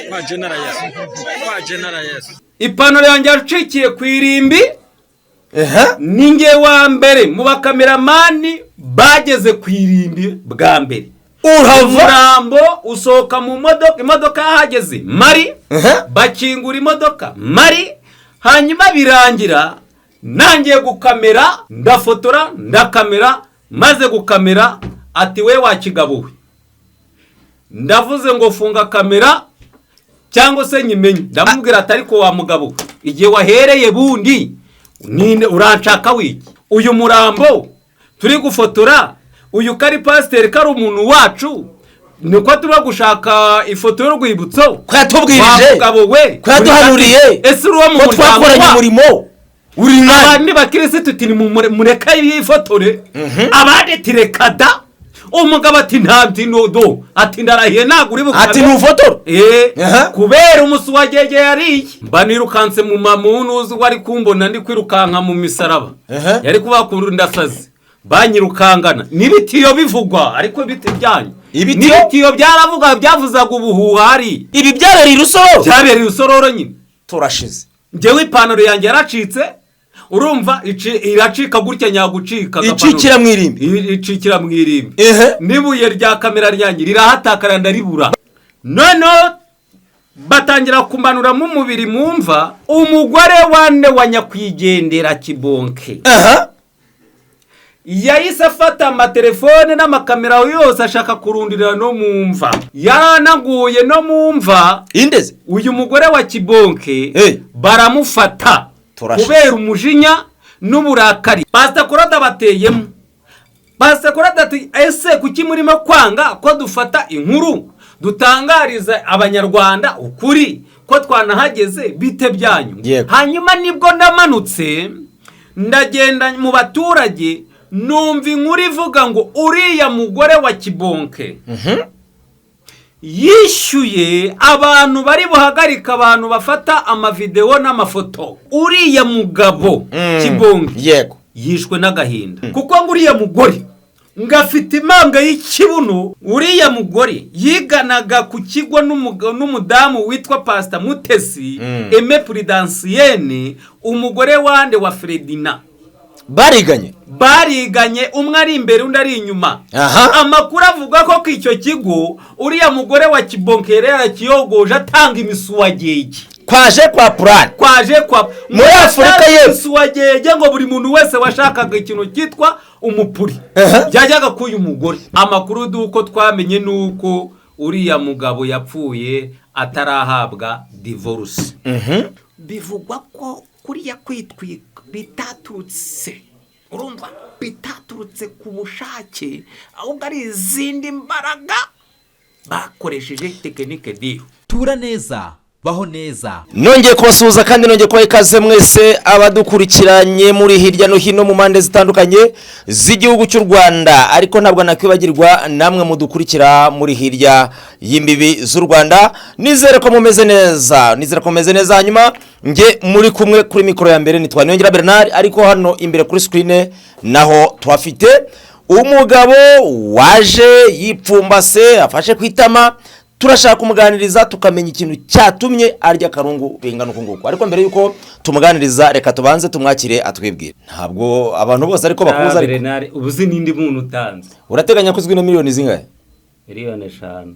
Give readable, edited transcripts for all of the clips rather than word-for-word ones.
Kwa General Yesu. Kwa General Yesu. Ipantaro yanjye yacikiye ku irimbi. Ni nge wa mbere mu bakameramani bageze ku irimbi bwa mbere. Urava. Umurambo usohoka mu modoka, imodoka yahageze mari, bakingura imodoka mari, hanyuma birangira nangiye gukamera, ndafotora, ndakamera. Maze gukamera ati: "We wakigabuwe." Ndavuze ngo: "Funga kamera cyangwa se nyimenye." Ndamubwira ati: "Ariko wa mugabo, igihe wahereye bundi ninde uranshaka wiki? Uyu murambo turi gufotora, uyu kari pasiteri, kari umuntu wacu, niko tuba gushaka ifoto y'urwibutso." Ko yatubwirije. Wa mugabo we. Ko yaduhanuriye. Ese uri uwo mu ko muryango twakoranye wa umurimo uri mwanya. Abandi bakirisitu ati: "Mureke yifotore." Abandi ati: "Reka da." Umugabo ati: "Ntabwo do," ati: "Ndarahiye, ntabwo uri bukabe." Ati: "Ntufotora." Kubera umusi wa gege yariye, mba nirukanse mu mamunuzi wari kumbona ndi kwirukanka mu misaraba. Yari kuba ku ndasazi banyirukangana n'ibitiyo bivugwa, ariko ibiti byanyu Ibitiyo? N'ibitiyo byaravuga, byavuzaga ubuhuha hari. Ibi byabereye i Rusororo? Byabereye Urusororo nyine. Turashize. Njyewe ipantaro yanjye yaracitse, urumva iracika gutya nyagucika. Icikira mu irimbi. Icikira mu irimbi. N'ibuye rya kamera ryanjye rirahatakara, ndaribura. Noneho batangira kumanuramo umubiri mu mva. Umugore wane wa nyakwigendera Kibonke yahise afata amatelefone n'amakamera yose, ashaka kurundira no mu mva. Yaranaguye no mu mva. Indeze? Uyu mugore wa Kibonke baramufata. Turashize. Kubera umujinya n'uburakari, Pasita Korada bateyemo. Pasita Korada ati: "Ese kuki murimo kwanga ko dufata inkuru, dutangariza Abanyarwanda ukuri ko twanahageze? Bite byanyu?" Hanyuma nibwo namanutse, ndagenda mu baturage, numva inkuru ivuga ngo uriya mugore wa Kibonke yishyuye abantu bari buhagarika abantu bafata amavidewo n'amafoto. Uriya mugabo Kibonke yishwe n'agahinda, kuko ngo uriya mugore ngo afite impanga y'ikibuno. Uriya mugore yiganaga ku kigo n'umudamu witwa Pasita Mutesi Eme Puridansiyene, umugore wande? Wa Feredina. Bariganye? Bariganye, umwe ari imbere, undi ari inyuma. Amakuru avuga ko ku icyo kigo uriya mugore wa Kibonke yari yarakiyogoje, atanga imisuwagege. Kwaje kwa purani. Kwaje kwa Muri Afurika y'Epfo. Imisuwagege, ngo buri muntu wese washakaga ikintu cyitwa umupuri yajyaga k'uyu mugore. Amakuru d'uko twamenye ni uko uriya mugabo yapfuye atarahabwa divorce. Bivugwa ko kuriya kwitwika bitaturutse, urumva, bitaturutse ku bushake, ahubwo ari izindi mbaraga bakoresheje, technique dure. Tura neza, baho neza. Nongeye kubasuhuza kandi nongeye kubaha ikaze mwese abadukurikiranye muri hirya no hino mu mpande zitandukanye z'igihugu cy'u Rwanda, ariko ntabwo nakwibagirwa namwe mudukurikira muri hirya y'imbibi z'u Rwanda. Nizere ko mumeze neza, nizere ko mumeze neza. Hanyuma nge muri kumwe kuri mikoro ya mbere nitwa Niyongira Bernard, ariko hano imbere kuri screen naho tuhafite umugabo waje yipfumbase, afashe ku itama. Turashaka kumuganiriza tukamenya ikintu cyatumye arya akarungu bingana uku nguku. Ariko mbere y'uko tumuganiriza, reka tubanze tumwakire atwibwire. Ntabwo abantu bose ariko bakuzi, ariko Bernard, ubu uzi n'indi muntu utanze. Urateganya ko uzwi na miliyoni zingahe? Miliyoni 5.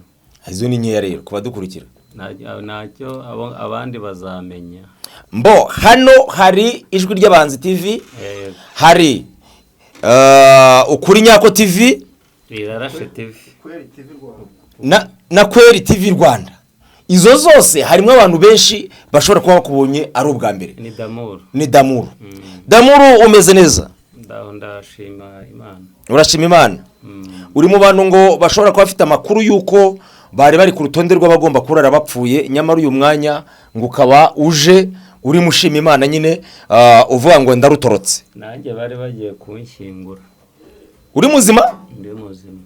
Izo ni nkeya rero ku badukurikira. Ntacyo, abandi bazamenya. Mbo hano hari Ijwi ry'Abahanzi TV, hari Ukuri Nyako TV, Rirarashe TV. na Kweri TV Rwanda. Izo zose harimo abantu benshi bashobora kuba bakubonye ari ubwa mbere. Ni Damuru. Ni Damuru. Damuru, umeze neza? Ndaho, ndashima Imana. Urashima Imana. Uri mu bantu ngo bashobora kuba bafite amakuru y'uko bari bari ku rutonde rw'abagomba kurara bapfuye, nyamara uyu mwanya ngo ukaba uje urimo ushima Imana nyine, uvuga ngo ndarutorotse. Nanjye bari bagiye kunshyingura. Uri muzima? Ndi muzima.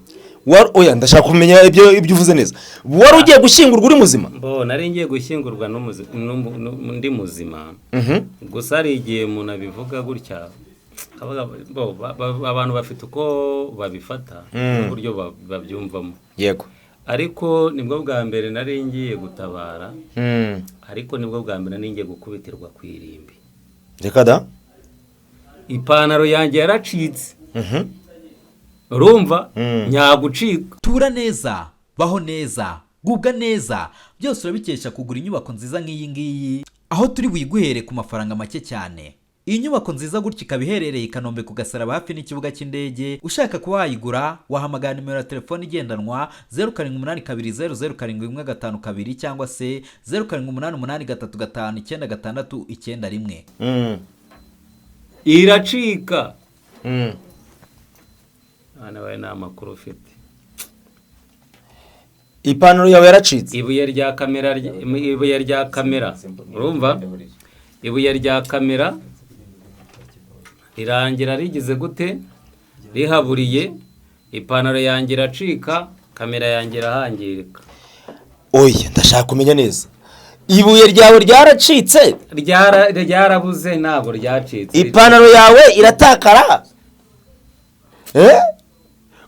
Oya, ndashaka kumenya ibyo uvuze neza. Wari ugiye gushyingurwa uri muzima? Mbo nari ngiye gushyingurwa ndi muzima. Gusa hari igihe umuntu abivuga gutya. Bo, abantu bafite uko babifata n'uburyo babyumvamo. Ariko nibwo bwa mbere nari ngiye gutabara, ariko nibwo bwa mbere nari ngiye gukubitirwa ku irimbi. Reka da! Ipantaro yanjye yaracitse, urumva, nyagucika. Tura neza, baho neza, gubwa neza, byose urabikesha kugura inyubako nziza nk'iyi ngiyi, aho turi buyiguhere ku mafaranga make cyane. Iyi nyubako nziza gutya ikaba iherereye i Kanombe ku Gasaraba, hafi n'ikibuga cy'indege. Ushaka kuba wayigura wahamagara nimero ya telefone igendanwa 0782007152 cyangwa se 0788359691. Iracika. Abana bawe nta makuru ufite. Ipantaro yawe yaracitse? Ibuye rya kamera, ibuye rya kamera, urumva, ibuye rya kamera rirangira rigize gute? Rihaburiye, ipantaro yanjye iracika, kamera yanjye irahangirika. Oya, ndashaka kumenya neza, ibuye ryawe ryaracitse? Ryarabuze, ntabwo ryacitse. Ipantaro yawe iratakara, eh,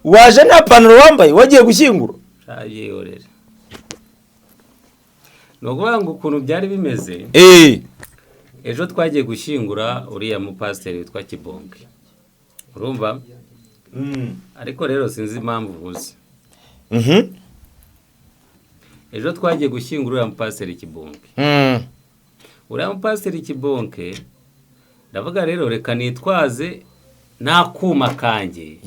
waje nta pantaro wambaye, wagiye gushyingura? Byihorere. Ni ukuvuga ngo ukuntu byari bimeze, ejo twagiye gushyingura uriya mupasiteri witwa Kibonke, urumva? Ariko rero sinzi impamvu ubuze. Ejo twagiye gushyingura uriya mupasiteri Kibonke. Uriya mupasiteri Kibonke, ndavuga rero reka nitwaze n'akuma kanjye.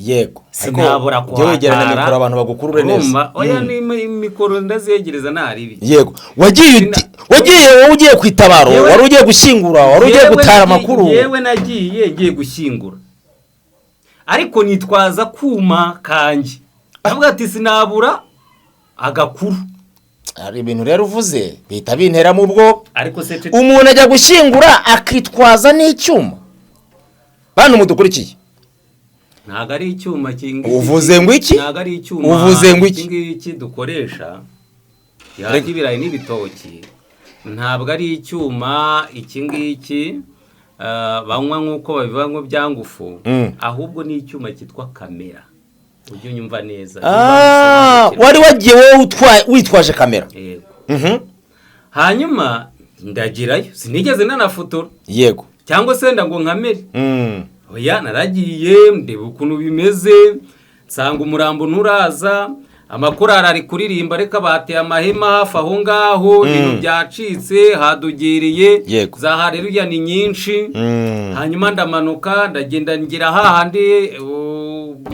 Sinabura Ujye wegerana kuhatara. mikoro, abantu bagukurure neza. Urumva? Oya, ni mikoro ndazegereza ntaribi. Yego, wagiye wagiye wowe ugiye ku itabaro, wari ugiye gushyingura, wari ugiye gutara amakuru? Yewe, nagiye ngiye gushyingura, ariko nitwaza kuma kanjye, ndavuga ati sinabura agakuru. Hari ibintu rero uvuze bihita binteramo ubwo. Ariko se Umuntu ajya gushyingura akitwaza n'icyuma? Bantu mudukurikiye. Ntabwo ari icyuma kingiki. Uvuze ngo iki? Ntabwo ari icyuma. Uvuze ngo iki? Iki ngiki dukoresha gihata ibirayi n'ibitoki, ntabwo ari icyuma iki ngiki banywa nk'uko babivanywa byangufu, ahubwo ni icyuma cyitwa kamera. Ujye unyumva neza. Ah, wari wagiye wowe witwaje kamera? Yego. Hanyuma ndagirayo, sinigeze nanafotora cyangwa se wenda ngo nkamere. Oya, naragiye ndeba ukuntu bimeze, nsanga umurambo nturaza, amakorari ari kuririmba, reka bateye amahema hafi aho ngaho, ibintu byacitse, hadugiriye, za hareruya ni nyinshi. Hanyuma ndamanuka, ndagenda ngira hahandi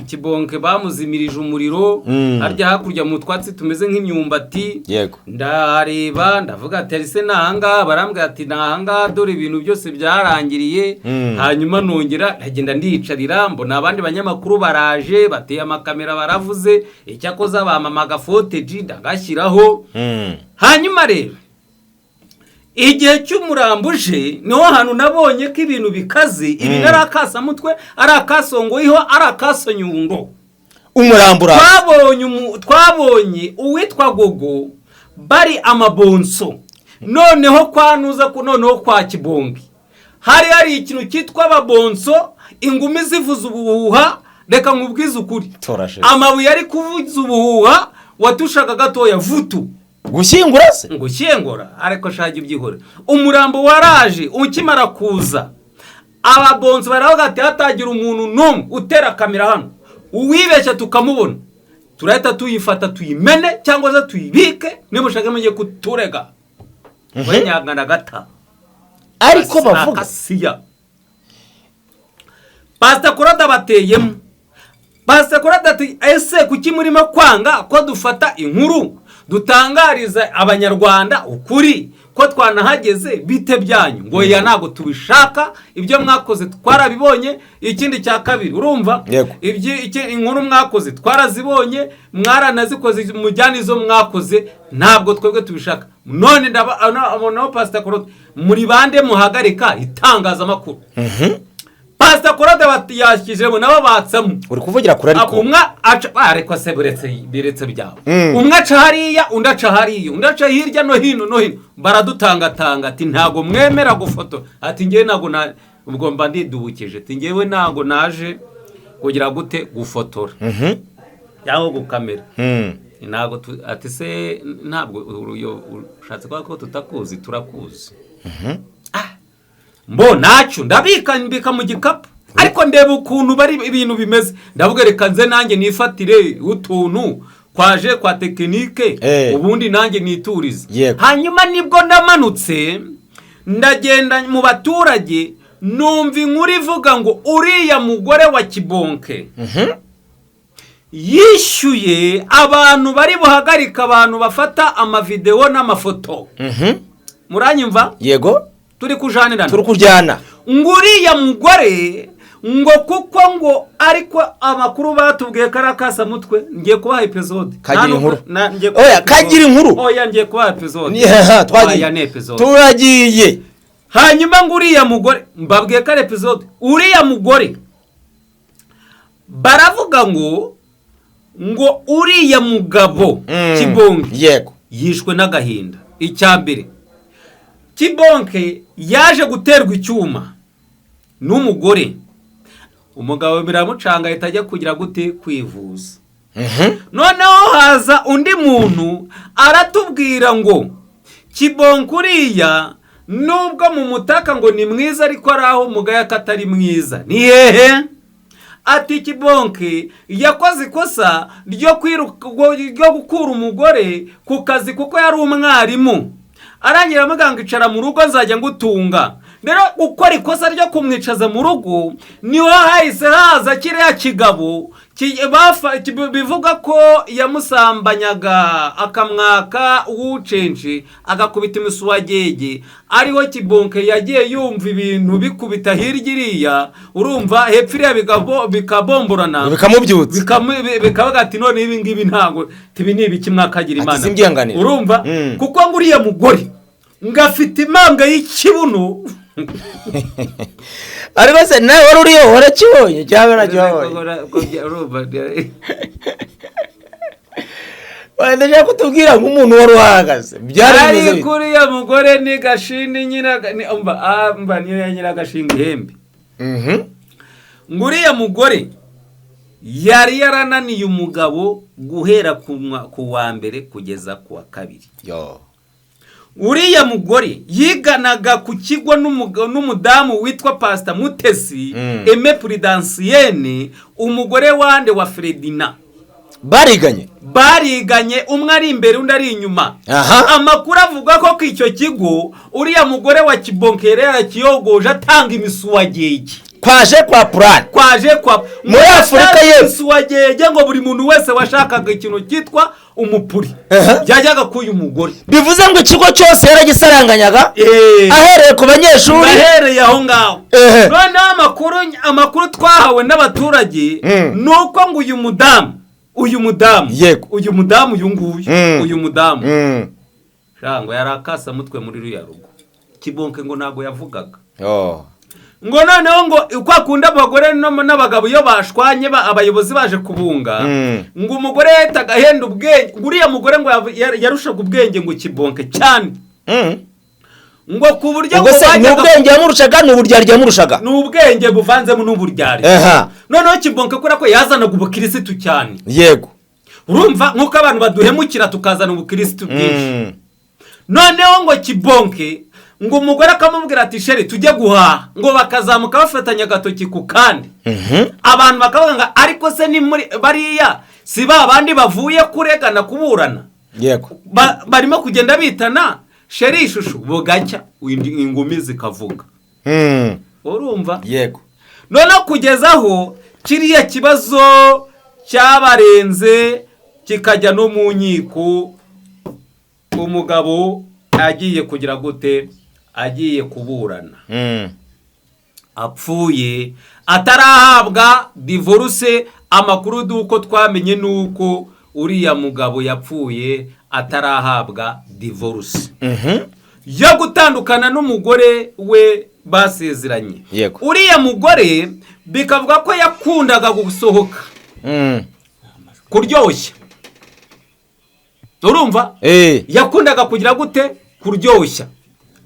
Kibonke bamuzimirije umuriro, harya hakurya mu twatsi tumeze nk'imyumbati. Ndareba, ndavuga ati ese ni ahangaha? Barambwira ati ni ahangaha, dore ibintu byose byarangiriye. Hanyuma nongera ndagenda ndiyicarira, mbona abandi banyamakuru baraje, bateye amakamera, baravuze, icyakoza bamama agafoteji ndagashyiraho. Hanyuma rero igihe cy'umurambo uje, niho hantu nabonye ko ibintu bikaze, ibintu ari akasamutwe, ari akasongoyeho, ari akasonyundo. Umurambo uraza. Twabonye uwitwa Gogo bari amabonso, noneho kwa nuza noneho kwa Kibonge hari hari ikintu cyitwa ababonso, ingumi zivuza ubuhuha. Reka nkubwize ukuri, Torashe. amabuye ari kuvuza ubuhuha, watushaga gatoya vutu. Gushyingura se? Ngo ushyingura, ariko shaka ibyihore. Umurambo waraje, ukimara kuza ababonso baravuga ati hatagira umuntu n'umwe utera kamera hano, uwibeshya tukamubona turahita tuyifata tuyimene cyangwa se tuyibike, niba ushaka mujye kuturega we nyangana gata. Ariko bavuga. Akasiya Pasita Korada bateyemo. Pasita Korada ati ese kuki murimo kwanga ko dufata inkuru dutangariza Abanyarwanda ukuri ko twanahageze? Bite byanyu? Ngo ya ntabwo tubishaka, ibyo mwakoze twarabibonye. Ikindi cya kabiri, urumva? Yego. Inkuru mwakoze twarazibonye, mwaranazikoze, mujyane izo mwakoze, ntabwo twebwe tubishaka. None ndaba noneho Pasita Korode, muri bande muhagarika itangazamakuru? Pasita Korode yashyizemo nabo batsamo. Uri kuvugira kure ariko. Umwe aca, ariko se buretse biretse byawe. Umwe aca hariya, undi aca hariya, undi aca hirya no hino no hino, baradutangatanga ati ntabwo mwemera gufotora, ati ngewe ntabwo na Ubwo mba ndidubukije, ati ngewe ntabwo naje kugira gute, gufotora cyangwa gukamera. Ntabwo ati se ntabwo ushatse kuvuga ko tutakuzi? Turakuzi. Mbo ntacyo, ndabika, mbika mu gikapu, ariko ndeba ukuntu bari ibintu bimeze, ndavuga reka nze nanjye nifatire utuntu kwaje kwa technique, ubundi nanjye niturize. Hanyuma nibwo namanutse ndagenda mu baturage, numva inkuru ivuga ngo uriya mugore wa Kibonke yishyuye abantu bari buhagarike abantu bafata amavidewo n'amafoto. Muranyumva? Yego. Turi kujanirana? Turi kujyana. Ngo uriya mugore ngo kuko ngo ariko amakuru batubwiye ko ari akasamutwe, ngiye kubaha episode. Kagira Nta inkuru. Ngiye kubaha Oya, episode. kagira inkuru. Oya, ngiye kubaha episode. Twagiye. Oya, ni episode. Turagiye. Hanyuma ngo uriya mugore, mbabwiye ko ari episode, uriya mugore baravuga ngo uriya mugabo Kibonke yishwe n'agahinda. Icya mbere, Kibonke yaje guterwa icyuma n'umugore, umugabo biramucanga, ahita ajya kugira gute, kwivuza. Noneho haza undi muntu aratubwira ngo Kibonke uriya, nubwo mu mutaka ngo ni mwiza, ariko ari aho mugaya ko atari mwiza ni hehe? Ati Kibonke yakoze ikosa ryo kwiruka, ryo gukura umugore ku kazi, kuko yari umwarimu, arangira amuganga icara mu rugo nzajya ngutunga. Rero gukora ikosa ryo kumwicaza mu rugo, niho hahise haza kiriya kigabo bivuga ko yamusambanyaga, akamwaka uwucenshi, agakubita imisuwagege, ariho Kibonke yagiye yumva ibintu bikubita hirya iriya, urumva hepfo iriya bikabomborana. Bikamubyutsa. Bikavuga ati none ibi ngibi ntabwo tibi ni ibiki mwakagira Ati Imana. simbyihanganira. Urumva? Kuko ngo uriya mugore ngo afite impanga y'ikibuno. Ariko se nawe wari uriyo, warakibonye cyangwa narakibonye? Urumva? Ndashaka kutubwira nk'umuntu wari uhahagaze, byari bimeze Ariko bite? uriya mugore ni gashini nyina umva, umva, niyo ya nyiragashinga ihembe. Ngo uriya mugore yari yarananiye umugabo guhera ku wa mbere kugeza ku wa kabiri. Yo. Uriya mugore yiganaga ku kigo n'umudamu witwa Pasita Mutesi Aime Prudensienne, umugore wande, wa Fredina. Bariganye? Bariganye, umwe ari imbere undi ari inyuma. Amakuru avuga ko ku icyo kigo uriya mugore wa Kibonke yari yarakiyogoje, atanga imisuwagege. Kwaje kwa purani. Kwaje kwa Muri Afurika y'Epfo. Imisuwagege, ngo buri muntu wese washakaga ikintu cyitwa umupuri yajyaga k'uyu mugore. Bivuze ngo ikigo cyose yaragisaranganyaga, ahereye ku banyeshuri. Ahereye aho ngaho. Noneho amakuru twahawe n'abaturage ni uko ngo uyu mudamu uyu mudamu, uyu nguyu, uyu mudamu sha, ngo yari akasamutwe muri ruriya rugo. Kibonke ngo ntabwo yavugaga. Oh. Ngo noneho ngo uko akunda abagore n'abagabo iyo bashwanye, abayobozi baje kubunga, ngo umugore yahitaga ahenda ubwenge, ngo uriya mugore ngo yarushaga ubwenge ngo Kibonke cyane, ngo ku buryo Ubwo ngo se ni bajyaga ubwenge yamurushaga, ni uburyarya yamurushaga? Ni ubwenge buvanzemo n'uburyarya. Noneho Kibonke kubera ko yazanaga ubukirisitu cyane, urumva nk'uko abantu baduhemukira tukazana ubukirisitu bwinshi. Noneho ngo Kibonke, ngo umugore akamubwira ati chéri, tujye guhaha, ngo bakazamuka bafatanya agatoki ku kandi. Abantu bakavuga ngo ariko se ni muri bariya si ba bandi bavuye kuregana, kuburana? Barimo kugenda bitana chéri, ishusho, bugacya ingumi zikavuga. Urumva? Yego. Noneho kugeza aho kiriya kibazo cyabarenze kikajya no mu nkiko, umugabo agiye kugira gute, agiye kuburana, apfuye atarahabwa divorce. Amakuru d'uko twamenye ni uko uriya mugabo yapfuye atarahabwa divorce yo gutandukana n'umugore we basezeranye. Uriya mugore bikavuga ko yakundaga gusohoka, kuryoshya, urumva? Yakundaga kugira gute, kuryoshya,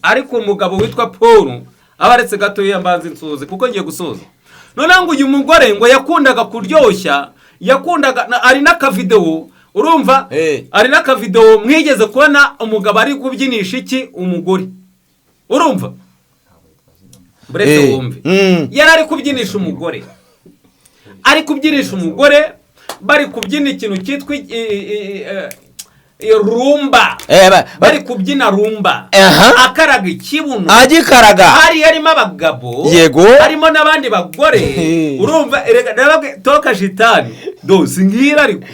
ariko umugabo witwa Paul Abaretse gatoya mbanza insuze kuko ngiye gusoza. Noneho ngo uyu mugore ngo yakundaga kuryoshya, yakundaga ari n'akavidewo, urumva? Ari n'akavidewo mwigeze kubona umugabo ari kubyinisha iki umugore, urumva? Buretse wumve. Yari ari kubyinisha umugore, ari kubyinisha umugore, bari kubyina ikintu cyitwa rumba. Bari kubyina rumba. Akaraga ikibuno. Agikaraga. Hari harimo abagabo. Harimo n'abandi bagore. Urumva, erega nababwe toka shitani do singira, ariko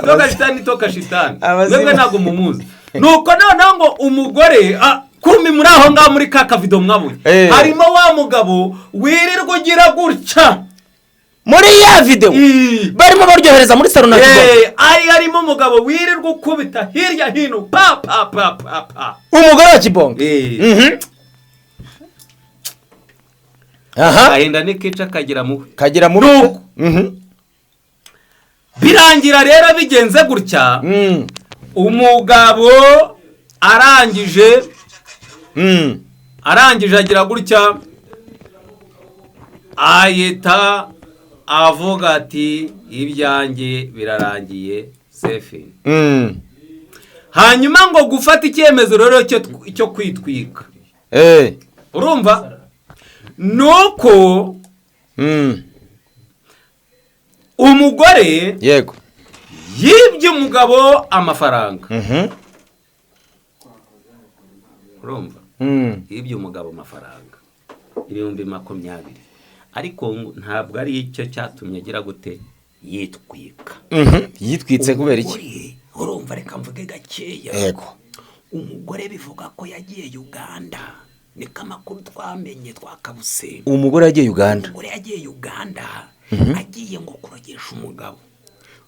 toka shitani, toka shitani. Mwebwe ntabwo mumuzi. Nuko noneho ngo umugore kumi muri aho ngaho muri ka kavido mwabonye, harimo wa mugabo wirirwa ugira gutya. Muri ya videwo barimo baryohereza muri salo na Kibonke. Ari harimo umugabo wirirwa ukubita hirya hino, pa pa pa pa pa. Umugore wa Kibonke. Aha. Agahinda nikica kagira mubi. Kagira mu. Nuko. Birangira rero bigenze gutya. Umugabo arangije, arangije agira gutya, ahita avuga ati: "Ibyanjye birarangiye, sefi." Hanyuma ngo gufata icyemezo rero cyo kwitwika, urumva, nuko umugore yibye umugabo amafaranga. Urumva? Yibye umugabo amafaranga 20,000, ariko ngo ntabwo ari icyo cyatumye agira gute, yitwika. Yitwitse kubera iki? Umugore, urumva, reka mvuge gakeya. Umugore bivuga ko yagiye Uganda, niko amakuru twamenye twakabuse. Umugore yagiye Uganda. Umugore yagiye Uganda, agiye ngo kurogesha umugabo.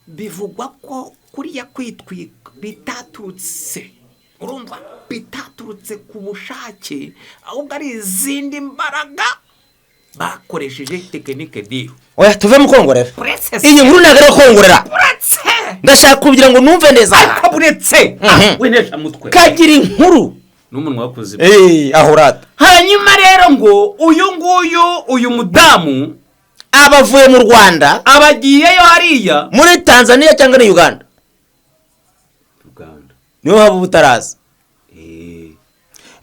Bivugwa ko kuriya kwitwika bitaturutse, urumva, bitaturutse ku bushake, ahubwo ari izindi mbaraga bakoresheje, technique dure. Oya, tuve mu kongorera. Uretse. Iyi nkuru ntabwo ari iyo kongorera. Uretse. Ndashaka kugira ngo numve neza. Ariko buretse. Winesha mutwe. Kagira inkuru. N'umunwa wakuze. Aho rata. Hanyuma rero ngo uyu nguyu, uyu mudamu, abavuye mu Rwanda, abagiyeyo hariya muri Tanzania cyangwa ni Uganda? Uganda. Niho haba ubutaraza.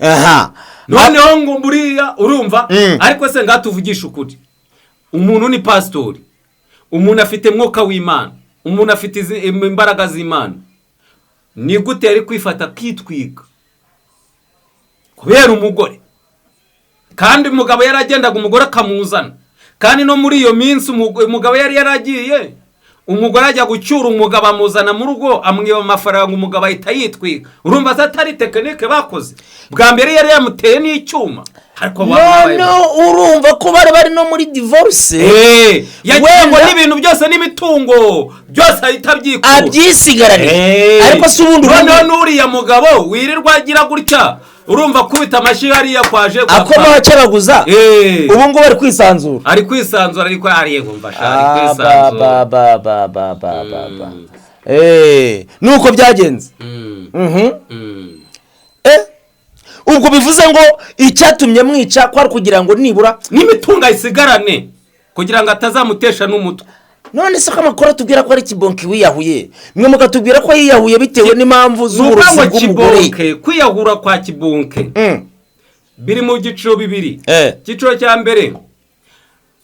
Aha. Noneho ngo buriya, urumva, ariko se ngaha tuvugishe ukuri, umuntu ni pasitori, umuntu afite mwuka w'Imana, umuntu afite imbaraga z'Imana, ni gute yari kwifata akitwika kubera umugore, kandi umugabo yaragendaga umugore akamuzana, kandi no muri iyo minsi umugabo yari yaragiye, umugore ajya gucyura umugabo, amuzana mu rugo, amwiba amafaranga, umugabo ahita yitwika? Urumva se atari technique bakoze? Bwa mbere yari yamuteye n'icyuma, ariko None urumva ko bari bari no muri divorce. Yagiye ngo Wenda- n'ibintu byose n'imitungo byose ahita abyikura. Abyisigarane. Ariko si ubundi Noneho ubundi n'uriya mugabo wirirwa agira gutya, urumva, akubita amashyi hariya kwaje kwa akoma akebaguza, ubu ngubu ari kwisanzura. Ari kwisanzura, ariko hariya ngumva sha ari Ah, ba kwisanzura. ba ba ba ba ba ba ba. Nuko byagenze. Ubwo bivuze ngo icyatumye mwica kwari kugira ngo nibura n'imitungo ayisigarane, kugira ngo atazamutesha n'umutwe. None se ko amakuru atubwira ko ari Kibonke wiyahuye, mwe mukatubwira ko yiyahuye bitewe n'impamvu Ni ukuvuga ngo z'uburozi bw'umugore? Kibonke, kwiyahura kwa Kibonke biri mu byiciro bibiri. Icyiciro cya mbere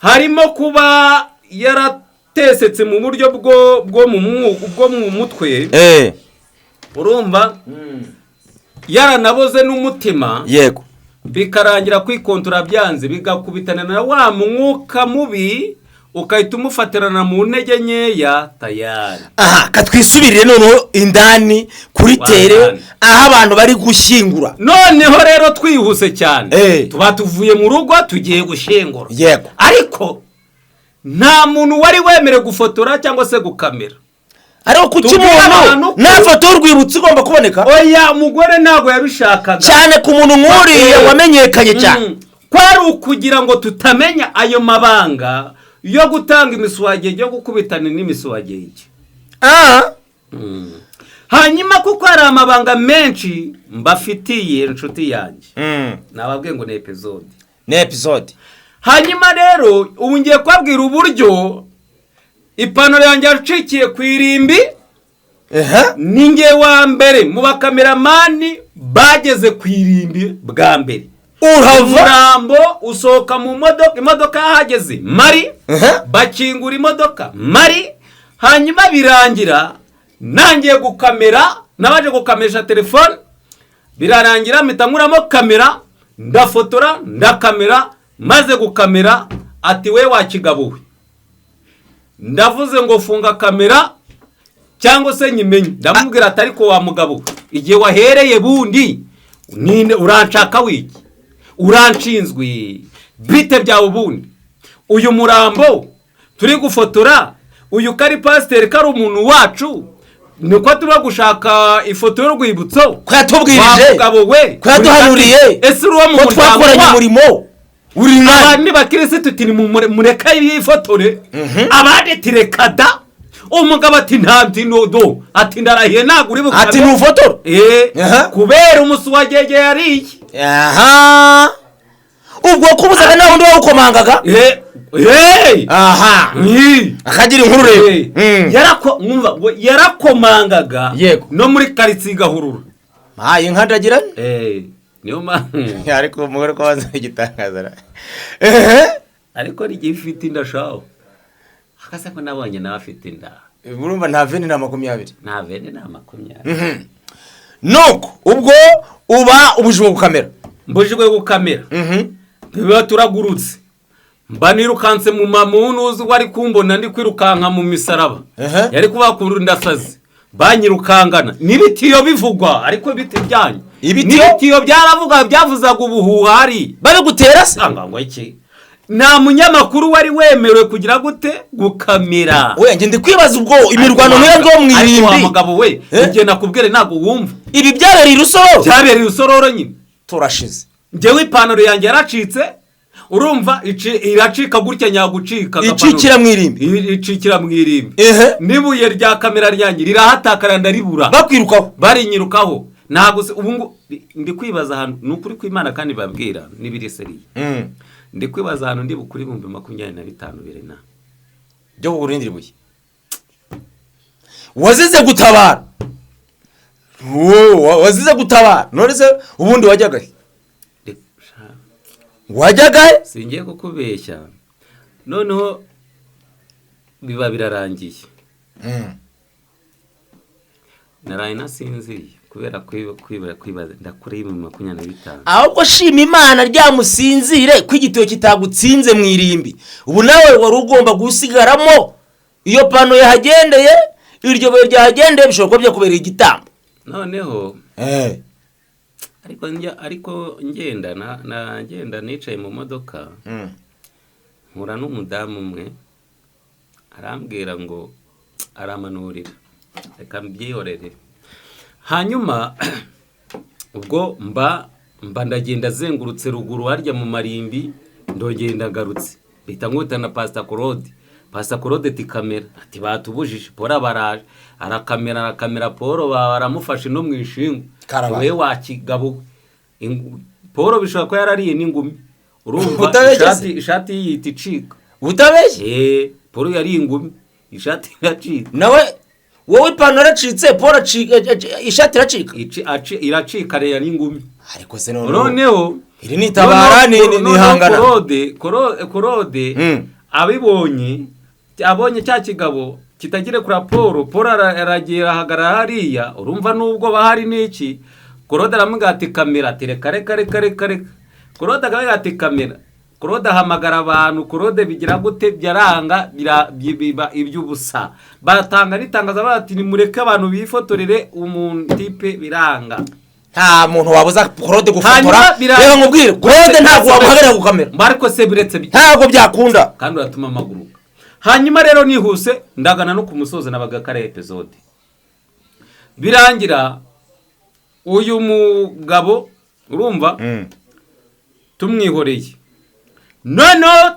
harimo kuba yaratesetse mu buryo bwo mu mutwe, urumva, yaranaboze n'umutima, bikarangira kwikontora byanze, bigakubitana na wa mwuka mubi, ukahita umufatirana mu ntege nkeya, tayari. Aha katwisubirire noneho indani kuri terrain, Wandani. aho abantu bari gushyingura. Noneho rero twihuse cyane, tuba tuvuye mu rugo tugiye gushyingura, ariko nta muntu wari wemerewe gufotora cyangwa se gukamera. Ariko kuki Tubwire umuntu abantu ko- nta foto y'urwibutso igomba kuboneka? Oya, umugore ntabwo yabishakaga. Cyane ku muntu nk'uriya wamenyekanye cyane. Kwari ukugira ngo tutamenya ayo mabanga yo gutanga imisuwagenge, yo gukubitana n'imisuwagenge. Hanyuma kuko hari amabanga menshi mbafitiye, inshuti yanjye, nababwiye ngo ni episode. Ni episode. Hanyuma rero ubu ngiye kubabwira uburyo ipantaro yanjye yacikiye ku irimbi. Ni nge wa mbere mu bakameramani bageze ku irimbi bwa mbere. Urava. Umurambo usohoka mu modoka, imodoka yahageze mari, bakingura imodoka mari, hanyuma birangira nangiye gukamera, nabaje gukamisha telefone, birarangira mpita nkuramo kamera, ndafotora, ndakamera. Maze gukamera ati: "We wakigabuwe." Ndavuze ngo: "Funga kamera cyangwa se nyimenye." Ndamubwira ati: "Ariko wa mugabo we, igihe wahereye bundi ninde uranshaka wiki, uranshinzwe bite byawe? Ubundi uyu murambo turi gufotora, uyu kari pasiteri, kari umuntu wacu, niko turi gushaka ifoto y'urwibutso." Ko yatubwirije. Wa mugabo we, Ko yaduhanuriye. Ese uri uwo mu Ko muryango twakoranye wa umurimo uri mwanya. Abandi bakirisitu ati: "Mureke yifotore." Abandi ati: "Reka da." Umugabo ati: "Ntabwo do," ati: "Ndarahiye, ntabwo uri bukame." Ati: "Ntufotora." Kubera umusi wa gege yariye. Aha, ubwo kubuzaga nawe undi wawukomangaga. Aha. Akagira inkuru rero. Mwumva ngo yarakomangaga. No muri karitsiye igahurura. Mpaye inka ndagira. Niyo mpamvu. Ariko umugore ko waza igitangaza. Ariko n'igihe ifite inda shaho, akase ko nabonye nawe afite inda. Urumva nta 20 na 20. Nta 20 nta 20. Nuko ubwo uba ubujijwe gukamera. Mbujijwe gukamera, biba turagurutse, mba nirukanse mu mamunuzi wari kumbona ndi kwirukanka mu misaraba. Yari kuba ndasazi, banyirukangana n'ibitiyo bivugwa, ariko ibiti byanyu. Ibitiyo? N'ibitiyo byaravuga, byavuzaga ubuhuha hari. Babigutera se? Anga ngo iki, nta munyamakuru wari wemerewe kugira gute, gukamera. We, njye ndi kwibaza ubwo imirwano nk'iyo ngiyo mu Ariko wa irimbi. mugabo we, igihe nakubwire ntabwo wumva. Ibi byabereye i Rusororo? Byabereye Rusororo nyine. Turashize. Njyewe ipantaro yanjye yaracitse, urumva iracika gutya nyagucika. Icikira mu irimbi. Icikira mu irimbi. N'ibuye rya kamera ryanjye rirahatakara, ndaribura. Bakwirukaho. Barinyirukaho. Ntabwo ubu ngo ndi kwibaza ahantu, ni ukuri kw'Imana kandi babwira n'ibiri sérieux, ndi kwibaza ahantu ndi bukure 25,000 birena. Byo kugura irindi buye wazize gutabara. Wazize gutabara. None se ubundi wajyaga he? Wajyaga he? Singiye kukubeshya, noneho biba birarangiye. Naraye nasinziriye kubera kwibaza ndakure 25,000. Ahubwo shima Imana ryamusinzire ko igitiyo kitagutsinze mu irimbi. Ubu nawe wari ugomba gusigaramo. Iyo pano yahagendeye, iryo buye ryahagendeye, bishobora kuba byakubereye igitambo. Noneho ariko njya, ariko ngenda na ngenda nicaye mu modoka, mpura n'umudamu umwe, arambwira ngo aramanurira, reka mbyihorere. Hanyuma ubwo mba ndagenda azengurutse ruguru harya mu marimbi, ndongera ndagarutse, mpita nkubita na Pasita Claude. Pasita Claude ati: "Kamera." Ati: "Batubujije." Paul baraje, arakamera, arakamera. Paul baramufashe no mu ishingu. Karabaye. We wakigabo we. Paul bishobora kuba yarariye n'ingumi, urumva. Utabeshye se? Ishati yiyita icika. Utabeshye. Paul yariye ingumi, ishati iracika. Nawe wowe ipantaro yaracitse, Paul ishati iracika. Iracika rero n'ingumi. Ariko se noneho Noneho iri ni itabara, ni noneho ihangana. Claude abibonye, abonye cya kigabo kitagire kuri Paul, Paul aragira ahagarara hariya, urumva nubwo bahari n'iki. Claude aramubwira ati: "Kamera." Ati: "Reka, reka, reka, reka, reka." Claude akavuga ati: "Kamera." Claude ahamagara abantu, Claude bigira gute, byaranga, biba iby'ubusa. Batanga n'itangazo bati: "Nimureke abantu bifotorere umuntu type." Biranga. Nta muntu wabuza Claude gufotora. Hanyuma Reka nkubwire, Claude ntabwo wamuhagarara ku kamera. Ariko se biretse Ntabwo byakunda. Kandi uratuma amaguruka. Hanyuma rero nihuse ndagana no ku musozi, nabaga kare episode birangira uyu mugabo, urumva, tumwihoreye. Noneho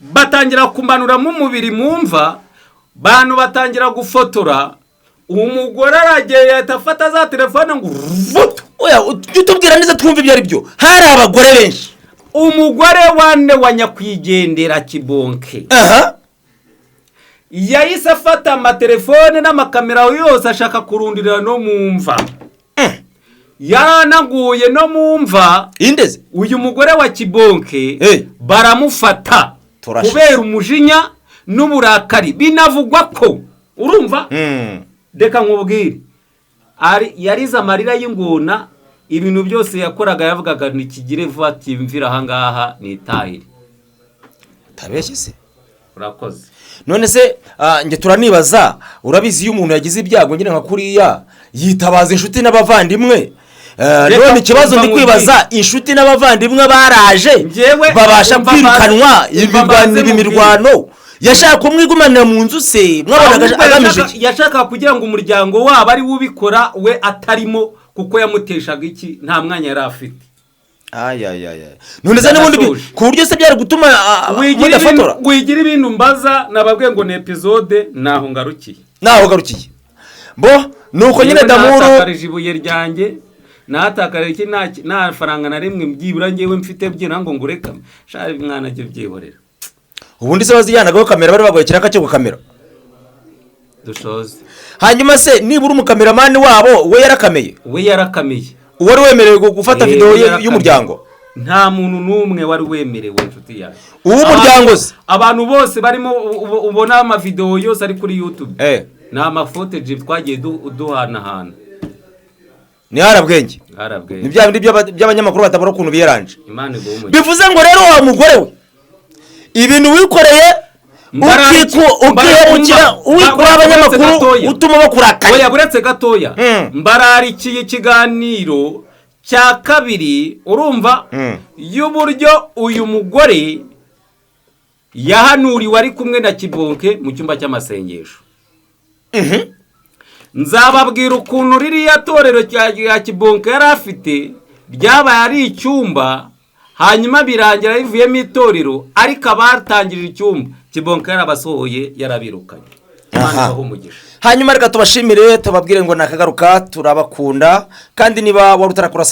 batangira kumanuramo umubiri mu mva, bantu batangira gufotora. Umugore aragenda ahita afata za telefone ngo vutu. Oya, ujye utubwira neza twumva ibyo ari byo. Hari abagore benshi. Umugore wane wa nyakwigendera Kibonke yahise afata amatelefone n'amakamera yose, ashaka kurundira no mu mva. Yaranaguye no mu mva. Indeze? Uyu mugore wa Kibonke baramufata Turashize. kubera umujinya n'uburakari. Binavugwa ko, urumva, reka nkubwire, yarize amarira y'ingona. Ibintu byose yakoraga yavugaga ntikigire vuba, timvira ahangaha nitahire. Utabeshye se? Urakoze. None se njye turanibaza, urabizi, iyo umuntu yagize ibyago nyine nka kuriya yitabaza inshuti n'abavandimwe. Reka None ikibazo umva ndi kwibaza, inshuti n'abavandimwe baraje Njyewe babasha umva kwirukanwa umva mbanze ibi mirwano? Yashaka kumwigumanira mu nzu se mwabonaga Ahubwo agamije iki? Yashakaga kugira ngo umuryango wabo ari we ubikora, we atarimo, kuko yamuteshaga iki, nta mwanya yari afite. Ay, ay, ay, ay. None se n'ubundi Ndashoje. ku buryo se byari gutuma Wigira mudafotora? Wigira ibintu mbaza, nababwiye ngo ni episode, naho ngarukiye. Naho ugarukiye bo, nuko nyine Yewe, damuru. Nahatakarije ibuye ryanjye, nahatakarije iki, nta faranga na rimwe byibura ngewe mfite byibura ngo ngureka shari mwana ajye byihorera. Ubundi se bazijyanagaho kamera, bari bagoye ikiraka cyo gukamera. Dushoze. Hanyuma se nibura umukameramani wabo we yarakameye? We yarakamiye. Uwari wemerewe gufata videwo We yarakamiye. y'umuryango? Nta muntu n'umwe wari wemerewe, inshuti yawe. Uw'umuryango se? Abantu bose barimo ubona amavidewo yose ari kuri YouTube ni amafootage twagiye duhanahana. Ni harabwenge. Harabwenge. Ni bya bindi by'abanyamakuru batabura ukuntu biyaranje. Imana iguhe umugisha. Bivuze ngo rero wa mugore we, ibintu wikoreye ukihemukira, wikura abanyamakuru, Gatoya. utuma bakurakara. Oya, buretse gatoya. Mbararikiye ikiganiro cya kabiri, urumva, y'uburyo uyu mugore yahanuriwe ari kumwe na Kibonke mu cyumba cy'amasengesho. Nzababwira ukuntu ririya torero rya Kibonke yari afite ryabaye ari icyumba, hanyuma birangira rivuyemo itorero, ariko abatangirira icyumba Kibonke yarabasohoye, yarabirukanye. Imana ibahe umugisha. Hanyuma reka tubashimire, tubabwire ngo nakagaruka, turabakunda. Kandi niba wari utarakora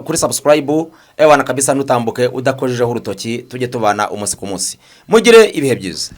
kuri subscribe, ewana kabisa, ntutambuke udakojejeho urutoki, tujye tubana umunsi ku munsi. Mugire ibihe byiza.